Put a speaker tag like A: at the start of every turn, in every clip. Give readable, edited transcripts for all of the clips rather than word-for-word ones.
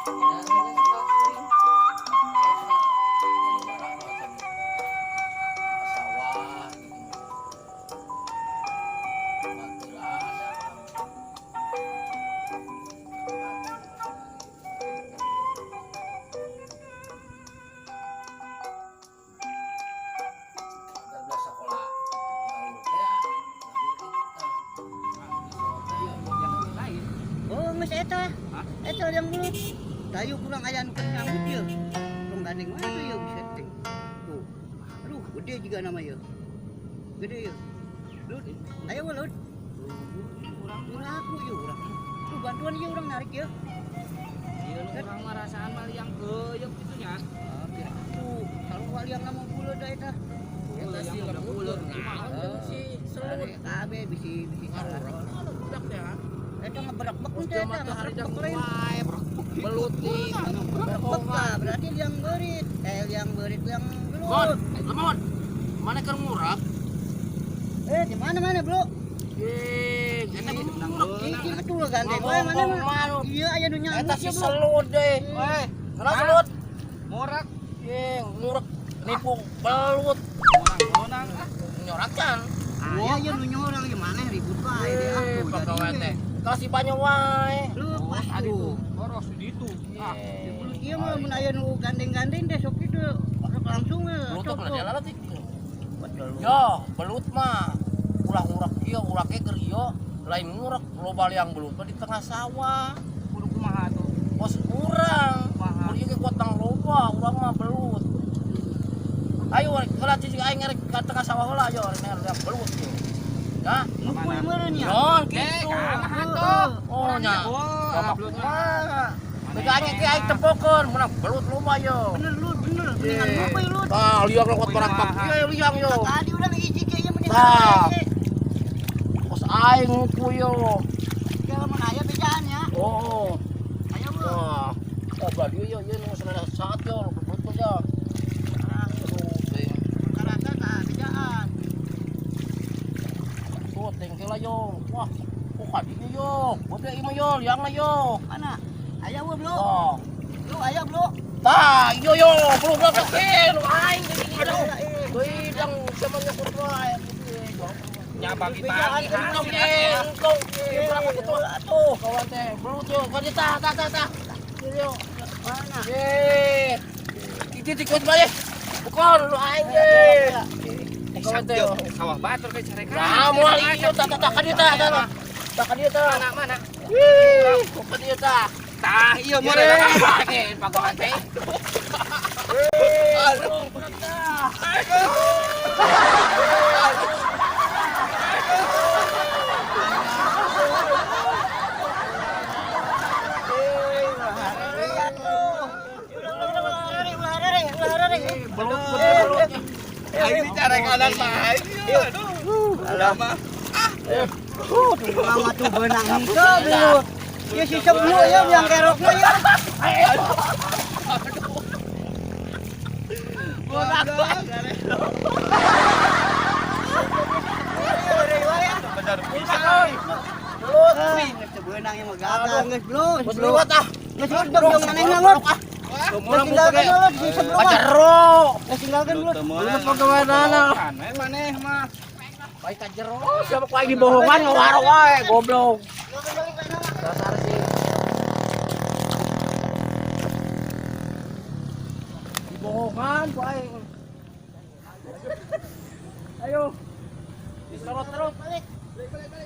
A: Sawah gitu. Baturan. Udah belas sekolah. Lalu teh,
B: Lain.
C: Oh, geus eta. Eta yang belut. Tayu kurang aya nu keur nyambut ieu. Tong gandeng mana tuh ieu bisa teh. Tuh. Aduh, gede juga nama ieu. Gede ieu. Lut, ayo we, Lut.
B: Urang
C: Urang aku ieu urang. Tuh bantuan ieu urang narik ieu.
B: ieu nu urang mah rasaan mah liang keuyeup kitu nya.
C: Ah, kira tuh, kalau liang nama buleud da eta.
A: Eta si lembut, naon jeung si selut.
C: Kabeh bisi bisi salah.
A: Ngarurak budak teh.
C: Eta ngeberak-bek
A: Terus
C: teh eta,
A: zaman teh hari
C: ngeberak-bek lain.
A: wae belut di
C: Ngeberak-bek tah, berarti liang beurit. Eh, liang beurit liang
A: Mon,
C: belut.
A: lemon. Mana keur ngurak?
C: Eh, di mana-mana, Bro?
A: Ye, eta ngurak.
C: Cicing atuh gandeng wae mana mah. Iya aya nu nyambut
A: Eta si
C: ya, Bro.
A: selut deh.
B: Weh,
A: Kenapa selut?
B: morak.
A: Ye, ngurak nipu belut.
B: Monang-monang ah.
A: Nyorakan.
C: Aya ieu nu nyorang ieu maneh ribut wae deh ah
A: Eh,
C: tuh
A: pagawe
C: jadi.
A: teh. Kalau si banyak wae.
C: Lu
B: Oh,
C: pas
B: tadi
C: tuh.
B: tuh boros di ditu. Ah,
A: Ye.
C: Belut ieu mah mun aya nu gandeng-gandeng teh sok kitu sok langsung we.
A: Belut
C: Sok,
A: tuh
C: sok.
A: lah leutik.
C: Betul.
A: Yo, belut mah ulah ngurak ieu, urake keur ieu, lain ngurak loba liang belut mah di tengah sawah.
B: Kudu kumaha tuh?
A: Kos urang.
B: Kumaha?
A: Kudu ieu ge kuatang loba, urang mah belut. Ayo heula cicing aing ngerek ka tengah sawah heula ayo rek liang belut ieu. Ya,
C: Ngumpul meureun ya.
A: non
B: Eh,
A: kitu.
B: kumaha tuh?
A: Oh nya.
B: Oh,
A: Kumaha
B: belut mah.
A: kumaha. Bega aing ge aing tempokeun menang belut loba yo.
C: Bener lu, bener. Mendingan ngumpul lu.
A: Tah, liang kuat barang pak. Ieu liang yo.
C: Tadi urang hiji ge ieu mendingan.
A: Tah. Kos aing nguku yo.
C: Kalau mun aya bejaan ya.
A: Oh.
C: Ayo, Bro.
A: Wah, oh belah dia ya, ya nu sana saat yo, belut mah ya. Aduh, teh.
C: Karasa tah bejaan.
A: Tuh, tengkel yo. Wah, oh kadinya yo. Buat ieu mah yo, liang lah yo.
C: Mana? Aya we, Bro.
A: Wah.
C: Lu aya, Bro.
A: Tah, iyo yo, belum berapa lu aing aduh.
C: Eh,
A: Deui dang sama nyakut wae.
B: Nya bagi
C: Bejaan,
B: bagi
A: Entong,
B: hasil.
A: entong, berapa gitu atuh kawan teh. Belut yo, ka dieu tah, tah, tah, tah. Yo.
C: Mana?
A: Ye. Titik titik bae. Bukan lu aing ye. Kawan teh.
B: Sawah batur ke carekan.
A: Nah, moal ieu tah tah tah ka dieu tah tah. Tah ka dieu tah.
B: Mana mana?
A: Wih, ka dieu tah.
B: Tah, ieu
A: Ye,
B: meureun.
A: pagawan teh. Aduh, tah. Belut, belut.
B: Aing dicarekan mah aing. Aduh.
C: Alah mah. Mama tuh benang henteu belut. Ya si seblu ya yang kerokna ya.
B: Bener pisan.
A: Belut.
C: Geus beunang yang mah gagal geus bro.
A: Geus liwat ah.
C: Geus geus dong manehna ngut. Geus tinggalkeun belut si seblu mah.
A: Kajero.
C: Geus tinggalkeun belut.
A: Belut pagaweanana.
B: Aneh maneh mah.
A: Baik kajero, siapa ku aing dibohongan ngawaro wae goblok. Dasar sih. Dibohongan ku aing. Ayo. Disorot terus.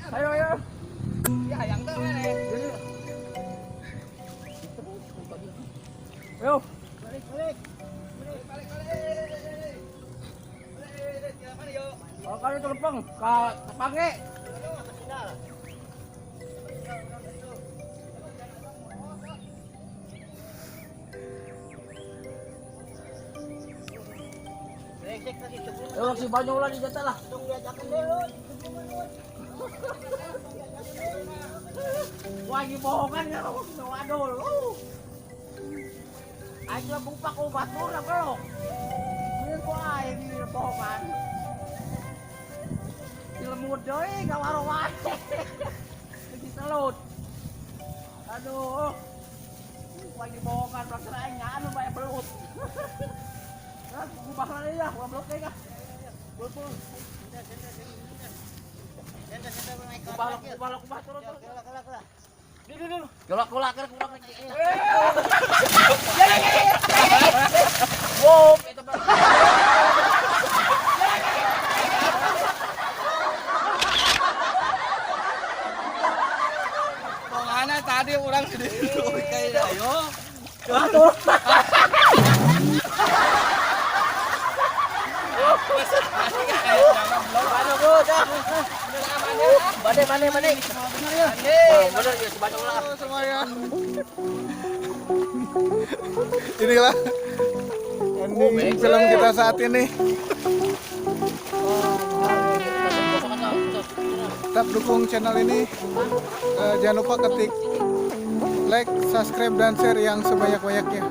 A: Ayo ayo.
B: Ya hayang teh maneh.
A: Ayo.
C: Balik balik.
B: Balik balik.
A: Oh, kali itu lempeng ka tepange.
C: Brengsek lagi sebelum
A: Ayo si banyu lah di jatah lah.
C: dong diajakan deh lu.
A: Wah, dibohongan ya wadul. Aing mah bupak obat murah belok. Bener ku aing dibohongan. Dilemut deui ka waro wae. Geus diselut. Aduh. Aing dibohongan pelaksana aing anu bae belut. Hah, kubah lah ya, gua belut deui ah. Belut belut.
C: Senter, senter, naik ke
A: Kubah
C: atas, ya.
A: kubah kubah turun turun.
C: Kelak, kelak, kelak.
A: Golak golak keur kurang lagi. Wow, itu mah.
B: Pokoknya tadi orang di kayak ayo.
A: Bade bade bade. Bener ya sebanyak lah.
D: Semuanya. Inilah ending film kita saat ini. Tetap dukung channel ini. Jangan lupa ketik like, subscribe, dan share yang sebanyak-banyaknya.